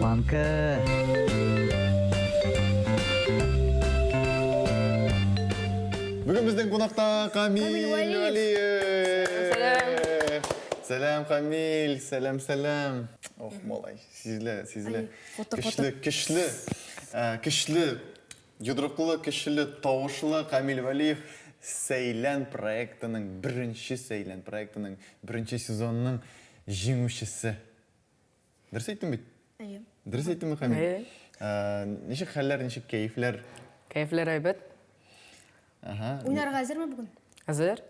Банка. Бүген безнең кунакта Камил Камил Вәлиев. Вәлиев. Сәлам, Камил, сәлам, сәлам. Ох, малай, сизелә, сизелә. Ай, коты, Көчле, көчле, э, көчле, йодрыклы, көчле, тавышлы Камил Вәлиев Сәйлән проектының беренче Сәйлән проектының беренче сезонының Җиңүчесе. Дөрес әйттем бит? Әйе. Дөрес әйттемме, Хамил? Әйе. Э, Ничек хәлләр, ничек кәефләр? Кәефләр әйбәт. Ага. Уйнарга әзерме бүген? Әзер.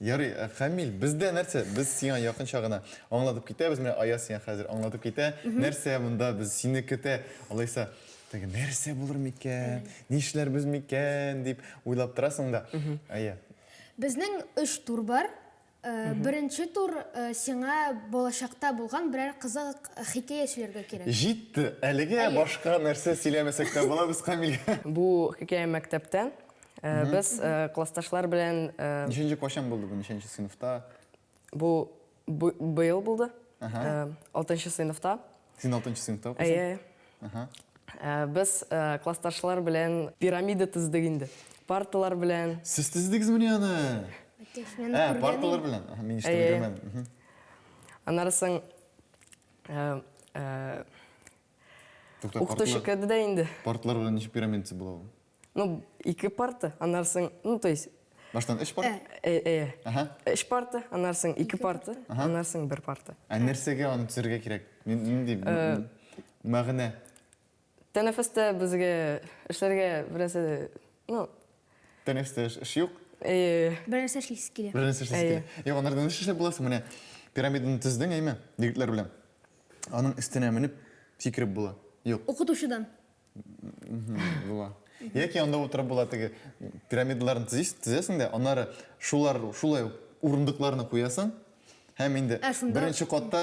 Ярый, э, Хамил, бездә нәрсә? Без сиңа якынча гына аңлатып китәбез. Менә Аяз сиңа хәзер аңлатып китә. Нәрсә монда без сине көтә. Алайса, теге нәрсә булыр микән? Нишләрбез микән дип уйлап торасың да. Әйе. Безнең өч тур бар. Э, беренче тур э, сиңа балачакта булган берәр кызык хикәя сөйләргә кирәк. Җитте. Әлегә башка нәрсә сөйләмәсәк тә була без Камилгә. Бу хикәя мәктәптән. Э, без классташлар белән Ничәнче кайчан булды бу? Ничәнче сыйныфта? Бу быел булды. Алтынчы сыйныфта. Син алтынчы сыйныфта укыйсың? Әйе. Ага. Без классташлар белән пирамида төздек инде. Парталар белән. Сез төздегезмени аны? Ә, парталар белән. Мин ишетеп өлгермәдем. Аннары соң укытучы керде дә инде. Парталар белән ничек пирамида төзеп була ул? Ну, ике парта, аннары соң, ну, то есть... Баштан өч парта? Э, э, э. Өч парта, аннары соң ике парта, аннары соң бер парта. Ә нәрсәгә аны төзергә кирәк? Нинди мәгънә? Тәнәфестә безгә эшләргә берәрсе, ну... Тәнәфестә эш юк? Әйе. Бер нәрсә эшлисе килә. Бер нәрсә эшлисе килә. Юк, аннары нәрсә эшләп була соң? Менә пирамиданы төздең, әйме, егетләр белән. Аның өстенә менеп сикереп була. Юк. Укытучыдан. Була. Яки анда утырып була теге пирамидаларын төзесең дә, аннары шулар шулай ук урындыкларны куясың. Һәм инде Ә, шунда- беренче катта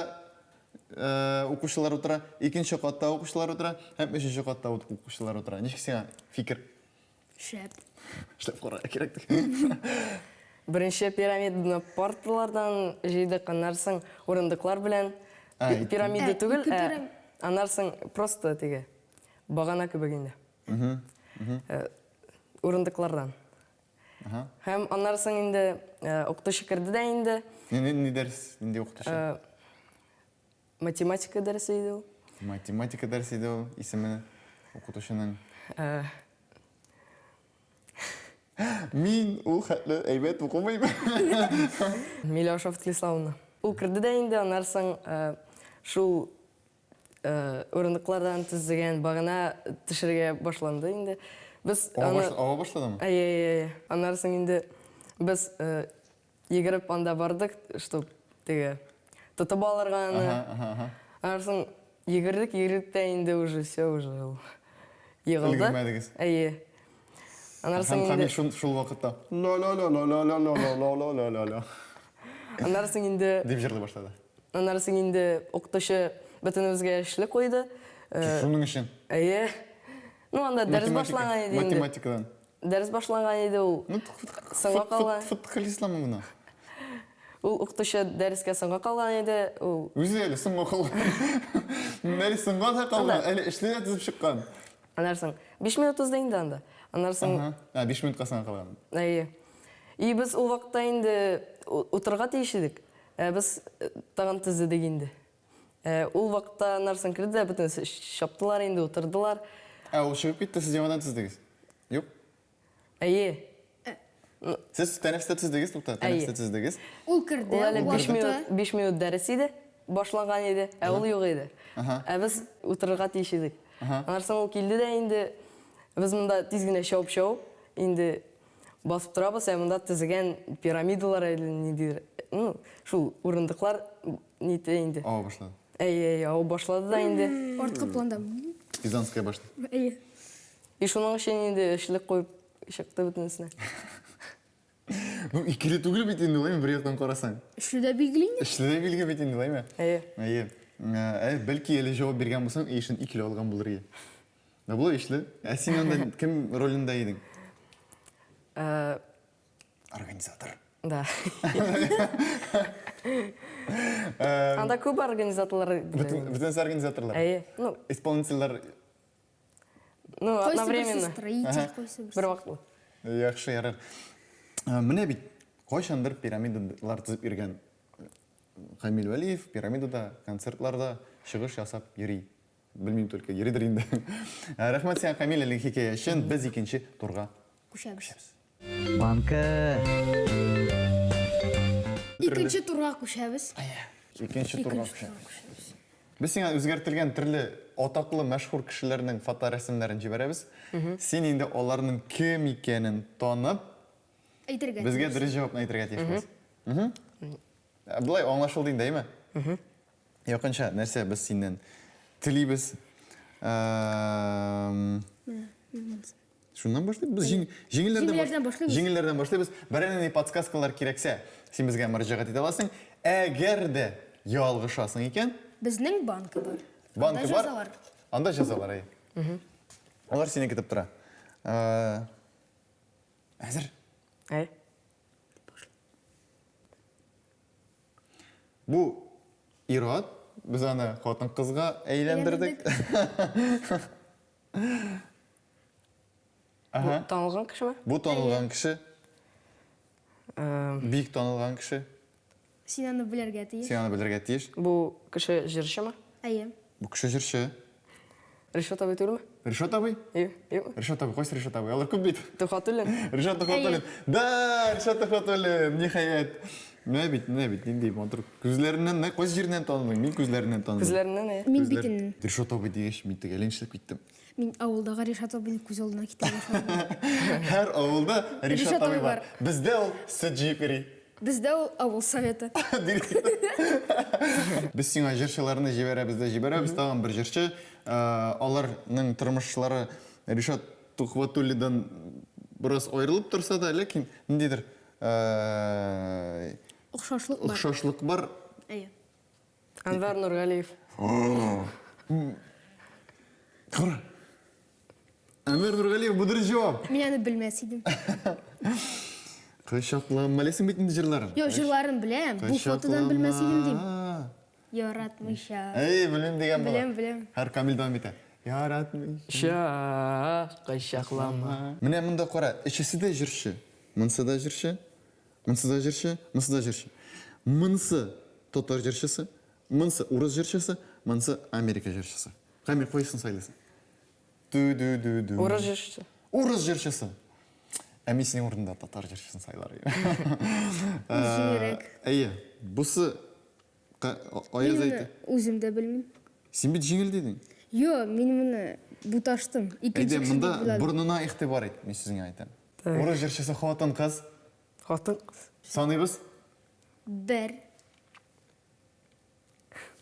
э, укучылар утыра, икенче катта укучылар утыра һәм өченче катта укучылар утыра. Ничек сиңа фикер? Шәп. Эшләп карарга кирәк. Беренче пирамиданы парталардан җыйдык, аннары соң урындыклар белән. Ә, Пирамида Ә, түгел, ике ә пирам- аннары соң просто теге багана кебек инде. Э, Урындыклардан. Ага. Һәм аннары соң инде э, укытучы керде дә инде. Нинди нинди дәрес, нинди укытучы? Э, Математика дәресе иде ул. Математика дәресе иде ул, исеме укытучының. Э, Мин ул хәтле әйбәт укымыйм. Миләүшә Фәтхлисламовна. Ул керде дә инде, аннары соң э, шул э, урындыклардан төзегән багана төшерергә башланды инде. Без аны... Ава башладымы? Әйе, әйе, әйе. Аннары соң инде без Йөгереп анда бардык, чтоб теге тотып алырга аны. Ага, ага, ага. Аннан соң йөгердек, йөгердек тә инде уже все уже ул егылды. Өлгермәдегез. Әйе. Аннан соң Һәм инде Камил шул, шул вакытта ла ла ла ла ла ла ла ла ла ла ла ла аннан соң инде дип җырлый башлады. аннан соң инде укытучы бөтенебезгә эшле куйды. Э, Шуның өчен. Әйе. Ну, анда дәрес башланган иде инде. Математикадан. Дәрес башланган иде ул. Ну, Соңга калган. Фәтхелисламовна. Гына. Ул укытучы дәрескә соңга калган иде. Ул Үзе әле соңга калган. Әле соңга да калган, әле эшле дә төзеп чыккан. Аннан соң 5 минут узды инде анда. Аннан соң Ага. А, 5 минутка соңга калган. Әйе. И без ул вакытта инде утырырга тиеш идек. Ә без э, тагын төзедек инде. Ә, ул вакытта аннан соң керде дә бөтенесе чаптылар инде, утырдылар. Ә ул чыгып китте, сез яңадан төзедегез. Юк. Әйе. Сез тәнәфестә төзедегез, тукта, тәнәфестә төзедегез. Ул керде, Ул әле 5 ватты. минут, 5 минут дәрес иде, башланган иде, ә ул юк иде. Ә без утырырга тиеш идек. Аннан соң ул килде дә инде, без монда тиз генә чабып-чабып, инде басып торабыз, ә монда төзегән пирамидалар әле ниндидер, ну, шул урындыклар нитә инде. Ава башлады. Әйе, әйе, ава башлады да инде. Арткы планда. Пизанская башня. Әйе. И шуның өчен инде өчлек куеп чыкты бөтенесенә. Ну, икеле түгел бит инде, улаймы, бер яктан карасаң. Өчле дә билгеле инде. Өчле дә билге бит инде, улаймы? Әйе. Әйе. Ә, бәлки әле җавап биргән булсаң, өй эшен икеле алган булыр иде. Ә болай өчле. Ә син анда кем ролендә идең? Ә, Организатор. Да. Анда күп организаторлар. Бөтенесе организаторлар. Әйе. Ну, исполнительләр. Ну, одновременно. Строитель, кайсы берсе. Бер вакытлы. Яхшы, ярар. Менә бит кайчандыр пирамидалар төзеп йөргән Камил Вәлиев пирамидада концертларда чыгыш ясап йөри. Белмим только, йөридер инде. Рәхмәт сиңа, Камил, әлеге хикәя өчен. Без икенче турга күчәбез. Банка. Икенче турга күчәбез. Икенче турга күчәбез. Без сиңа үзгәртелгән төрле атаклы мәшһүр кешеләрнең фоторәсемнәрен җибәрәбез. Син инде аларның кем икәнен танып, әйтергә безгә дөрес җавапны әйтергә тиеш буласың. Болай аңлашылды инде, әйме? Якынча нәрсә без синнән телибез? Шуннан башлыйбыз. Без җиңелләрдән башлыйбыз. Җиңелләрдән башлыйбыз. Берәр нинди подсказкалар кирәксә, син безгә мөрәҗәгать итә аласың. Әгәр дә ялгышасың икән, безнең банка бар. Банка бар. Анда җәзалар. Анда җәзалар, әйе. Алар сине көтеп тора. Әзер? Әй. Бу ир-ат, без аны хатын-кызга әйләндердек. Бу танылган кешеме? Бу танылган кеше. Бик танылган кеше. Син аны белергә тиеш. Син аны белергә тиеш. Бу кеше җырчымы? Әйе. Бу кеше җырчы. Ришат абый түгелме? Ришат абый? Юк, юк. Ришат абый, кайсы Ришат абый? Алар күп бит. Тухватуллин. Ришат Тухватуллин. Да, Ришат Тухватуллин, ниһаять. Менә бит, менә бит, нинди матур. Күзләреннән, нә, кайсы җиреннән таныдың? Мин күзләреннән таныдым. Күзләреннән, әйе. Мин битеннән. Ришат абый дигәч, мин төгәл нишләп киттем. Мин авылдагы Ришат абыйны күз алдына китерә башладым. Һәр авылда Ришат абый бар. Бездә ул сөт җыеп йөри. Бездә ул авыл советы. Без сиңа җырчыларны җибәрәбез дә җибәрәбез. Тагын бер җырчы. Аларның тормышлары Ришат Тухватуллидан бераз аерылып торса да, ләкин ниндидер Охшашлык бар. Охшашлык бар. Әйе. Әнвәр Нургалиев. Кара. Әнвәр Нургалиев, бу дөрес җавап. Мин аны белмәс идем. Кочаклама. Беләсең бит инде җырларын. Юк, җырларын беләм. Бу фотодан белмәс идем дим. Яратмыйча. Әй, беләм дигән була. Беләм, беләм. Һәр Камил дәвам итә. Яратмыйча. Кочаклама. Менә монда кара, өчесе дә җырчы. Монсы да җырчы, монсы да җырчы, монсы да җырчы. Монсы татар җырчысы, монсы урыс җырчысы, монсы Америка җырчысы. Камил, кайсын сайлыйсың? Ду-ду-ду-ду. Урыс җырчысы. Урыс җырчысы. Ә мин синең урында татар җырчысын сайлар идем. Җиңелрәк. Әйе, бусы Аяз әйтте. Үзем дә белмим. Син бит җиңел дидең. Юк, мин моны буташтым. Икенче кеше дип уйладым. Борынына игътибар ит, мин сезгә әйтәм. Урыс җырчысы хатын-кыз. Хатын-кыз. Саныйбыз. Бер.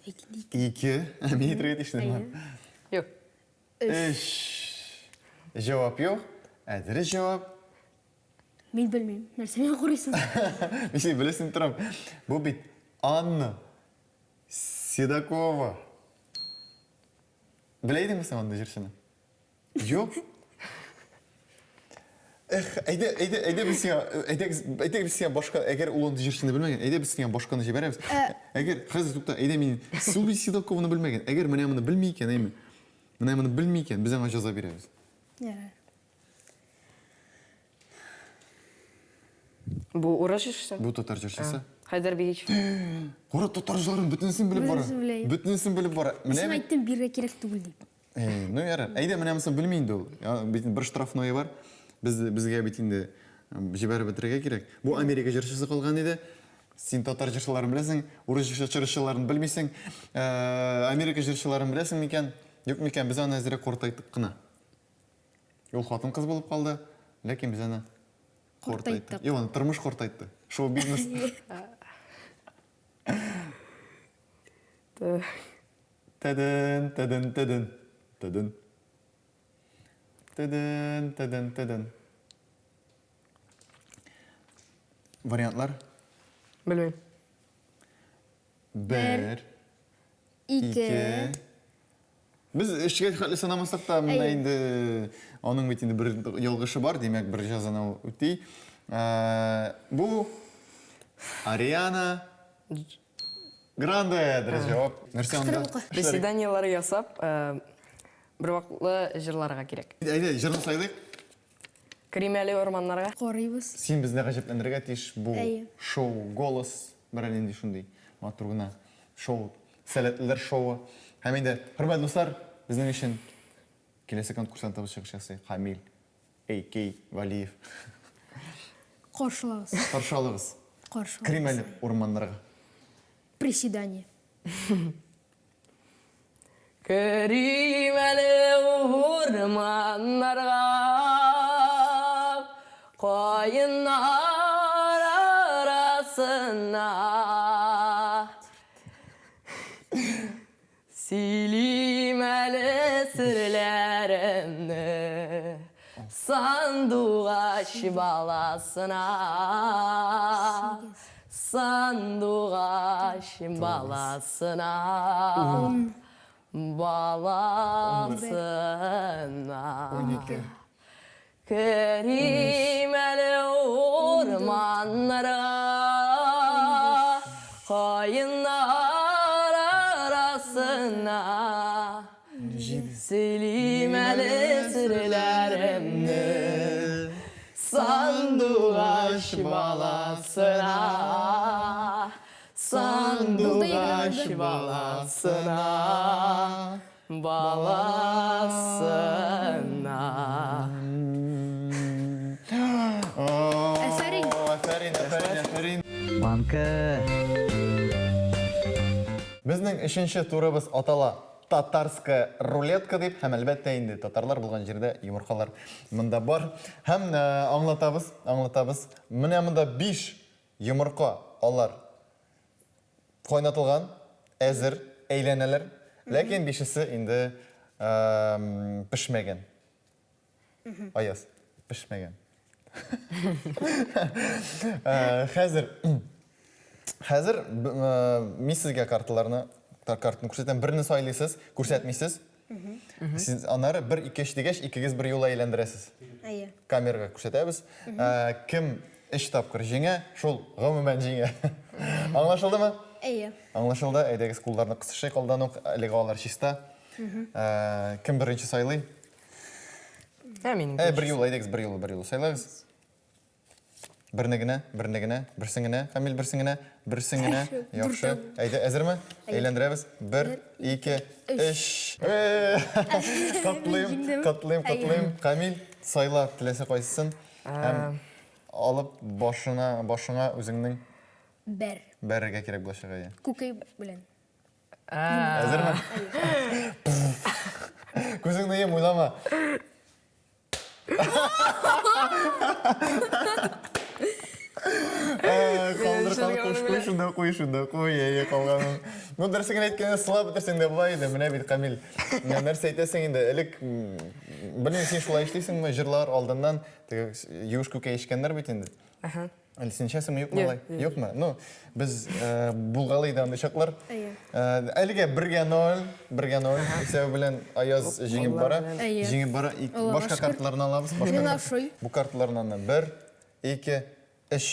Ике. Мин әйтергә тиеш идем. Юк. Өч. Җавап юк. Ә дөрес җавап. Мин белмим. Нәрсә миңа карыйсың? Мин сине беләсең торам. Бу бит Анна Седокова. Белә идеңме син андый җырчыны? Юк. Эх, әйдә, әйдә, әйдә без сиңа, әйдә, әйдә без сиңа башка, әгәр ул андый җырчыны белмәгән, әйдә без сиңа башканы җибәрәбез. Ә. Әгәр, хәзер тукта, әйдә мин Су Седокованы белмәгән, әгәр менә моны белми икән, әйме? Менә моны белми икән, без аңа җәза бирәбез. Ярар. Бу урыс җырчысы? Бу татар җырчысы. Хәйдәр Бигич. Кара татар җырларын бөтенесен белеп бара. Бөтенесен белеп бара. Менә Син әйттең бирергә кирәк түгел дип. Эй, ну ярар. Әйдә, менә монысын белми инде ул. Бит бер штрафное бар. Без безгә бит инде җибәреп бетерергә кирәк. Бу Америка җырчысы калган иде. Син татар җырчыларын беләсең, урыс җырчыларын белмисең. Америка җырчыларын беләсең микән? Юк микән? Без аны әзрәк картайттык кына. Ул хатын-кыз булып калды, ләкин без аны картайттык. Юк, аны тормыш картайтты. Шоу-бизнес. Тәден, тәден, тәден, тәден. Тәден, тәден, тәден. Вариантлар? Белмим. Бер, ике. Без эшкә хәтле санамасак та, менә инде аның бит инде бер ялгышы бар, димәк, бер җәзаны ул үти. Бу Ариана Гранде, дөрес җавап. Нәрсә анда? Приседаниеләр ясап, бер вакытлы җырларга кирәк. Әйдә, җырны сайлыйк. Керим әле урманнарга. Карыйбыз. Син безне гаҗәпләндерергә тиеш бу шоу Голос, берәр нинди шундый матур гына шоу, сәләтлеләр шоуы. Һәм инде, хөрмәтле дуслар, безнең өчен киләсе конкурсантыбыз чыгыш ясый, Камил AK Валиев. Каршылабыз. Каршы алыгыз. Каршы. Керим әле урманнарга. Приседание. Керим әле урманнарга, каеннар арасына. Сөйлим әле серләремне Сандугач баласына Сандугач баласына Баласына Керим әле урманнарга, Каеннар арасына. Сөйлим әле серләремне Сандугач баласына, Сандугач баласына. Баласына. Афәрин. Афәрин, афәрин, афәрин. Банка. Безнең өченче турыбыз атала Татарская рулетка дип һәм әлбәттә инде татарлар булган җирдә йомыркалар монда бар. Һәм э, аңлатабыз, аңлатабыз. Менә монда 5 йомырка алар Кайнатылган, әзер, әйләнәләр. Ләкин бишесе инде пешмәгән. Аяз, пешмәгән. Хәзер хәзер мин сезгә карталарны картаны күрсәтәм. Берне сайлыйсыз, күрсәтмисез. Сез аннары 1 2 3 дигәч, икегез бер юлы әйләндерәсез. Әйе. Камерага күрсәтәбез. Кем өч тапкыр җиңә, шул гомумән җиңә. Аңлашылдымы? Әйе. Аңлашылды. Әйдәгез кулларны кысышыйк алдан ук. Әлегә алар чиста. Кем беренче сайлый? Ә мин. Ә, бер юлы, әйдәгез, бер юлы, бер юлы сайлагыз. Берне генә, берне генә, берсен генә, Камил, берсен генә, берсен генә. Яхшы. Әйдә, әзерме? Әйләндерәбез. Бер, ике, өч. Котлыйм, котлыйм, котлыйм. Камил, сайла теләсә кайсысын. Һәм алып башына, башыңа үзеңнең Бәр. бәрергә кирәк булачак, әйе. Күкәй белән. Әзерме? Күзеңне йом, уйлама. Калдыр, калдыр, куй, шунда куй, шунда куй, әйе, калганын. Ну, дөресен генә әйткәндә, сылап бетерсәң дә була иде, менә бит, Камил. Нәрсә әйтәсең инде, элек, белмим, син шулай эшлисеңме, җырлар алдыннан, теге юеш күкәй эчкәннәр бит инде. Аһа. Әле син эчәсеңме, юкмы алай? Юкмы? Ну, без э, булгалый да андый чаклар. Әйе. Э, әлегә бергә ноль, бергә ноль исәбе белән Аяз җиңеп бара. Әйе. Җиңеп бара. Аллага Башка шөкер. карталарны алабыз. Башка Миңа карт- ошый. Бу карталарны бер, ике, өч.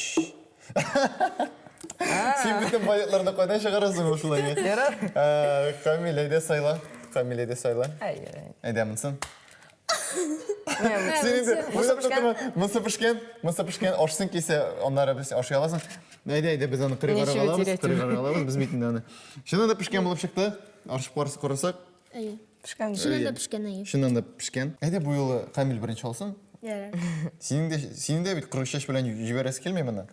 Син бөтен байлыкларны кайдан чыгарасың ул шулай? Ярар. Э, Камил, әйдә сайла. Камил, әйдә сайла. Әйе. Әйдә монсын. Син инде уйлап та торма. Монысы пешкән, монысы пешкән, ашсың килсә, аннары без ашый аласың. Әйдә, әйдә, без аны кырыйгарак алабыз, кырыйгарак алабыз, без бит инде аны. Чыннан да пешкән булып чыкты. Ашып карасак. Әйе. Пешкән. Чыннан да пешкән, әйе. Чыннан да пешкән. Әйдә, бу юлы Камил беренче алсын. Ярар. Синең дә, синең дә бит коры чәч белән җибәрәсе килми моны.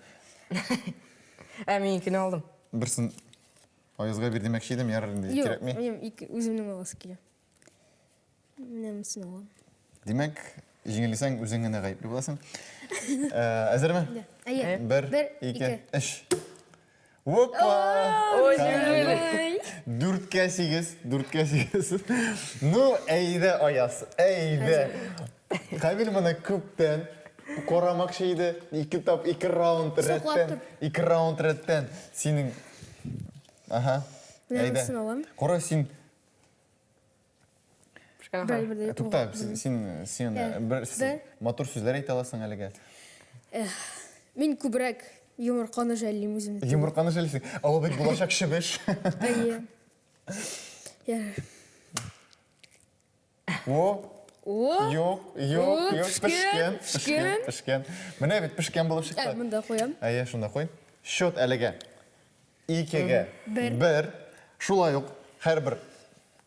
Ә мин икене алдым. Берсен Аязга бир димәкче идем, ярар инде, кирәкми. Юк, минем ике үземнең аласы килә. Менә монысын алам. Димәк, җиңелсәң, үзең генә гаепле буласың. Э, әзерме? Әйе. Бер, ике, өч. Опа! Ой, неужели? Дүрткә сигез, дүрткә сигез. Ну, әйдә, Аяз, әйдә. Камил моны күптән карамакчы иде. Ике тап, ике раунд рәттән, ике раунд рәттән. Синең Ага. Менә монысын алам. Кара, син Бер Тукта, син син бер матур сүзләр әйтә аласың әлегә. Мин күбрәк. Йомырканы жәллим үземне. Йомырканы жәллисең. Ә ул бит булачак чебеш. Әйе. Ярар. О, О! юк, юк, О, юк, пешкән, пешкән, пешкән, пешкән. Менә бит пешкән булып чыкты. Ә, монда куям. Әйе, шунда куй. Счет әлегә. Икегә. Бер. Бер. Шулай ук һәрбер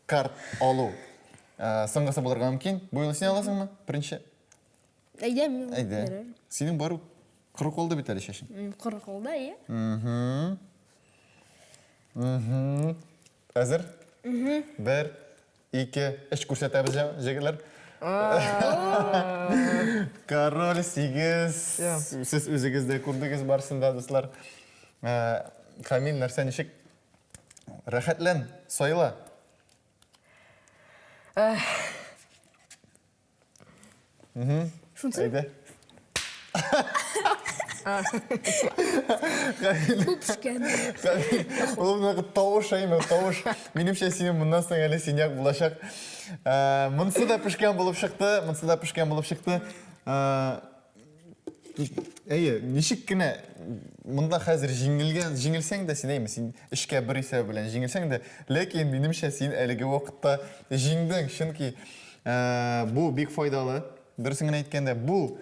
карт алу соңгысы булырга мөмкин. Бу юлы син аласыңмы? Беренче. Әйдә, мин. Әйдә. Синең бар коры калды бит әле чәчең. Коры калды, әйе. Әзер? Бер, ике, өч күрсәтәбез, җегетләр. Король сигез. Сез үзегез дә күрдегез барысын да, дуслар. Камил, нәрсә ничек? Рәхәтлән, сайла. Шунсы? Әйдә. Бу пешкән. Ул менә тавыш әйме, тавыш. Минемчә, синең моннан соң әле синяк булачак. Э, монысы да пешкән булып чыкты, монысы да пешкән булып чыкты. Э, әйе, ничек кенә монда хәзер җиңелгән, җиңелсәң дә син әйме, син эшкә бер исәп белән җиңелсәң дә, ләкин минемчә син әлеге вакытта җиңдең, чөнки Э, бу бик файдалы. Дөресен генә әйткәндә, бу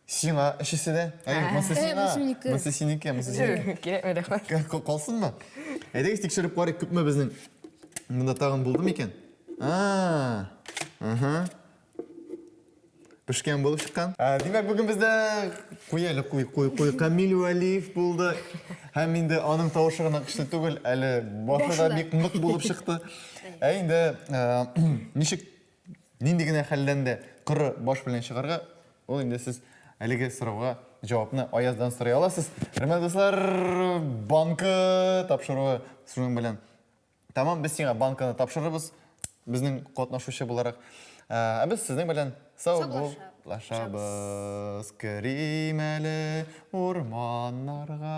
сиңа өчесе дә. Әй, монысы Э, сиңа. монысы минеке. Монысы синеке, монысы синеке. Кирәкми, рәхмәт. Калсынмы? Әйдәгез тикшереп карыйк, күпме безнең монда тагын булды микән? А, ага. Пешкән булып чыккан. Ә, димәк, бүген бездә куй әле, куй, куй, куй. Камил Вәлиев булды. Һәм инде аның тавышы гына көчле түгел, әле башы да бик нык булып чыкты. Ә инде ничек нинди генә хәлдән дә коры баш белән чыгарга, ул инде сез әлеге сорауга җавапны Аяздан сорый аласыз. Хөрмәтле дуслар, банкы тапшыруы шуның белән Тәмам, без сиңа банканы тапшырырбыз, безнең катнашучы буларак. Ә без сезнең белән сау булашабыз. Керим әле урманнарга.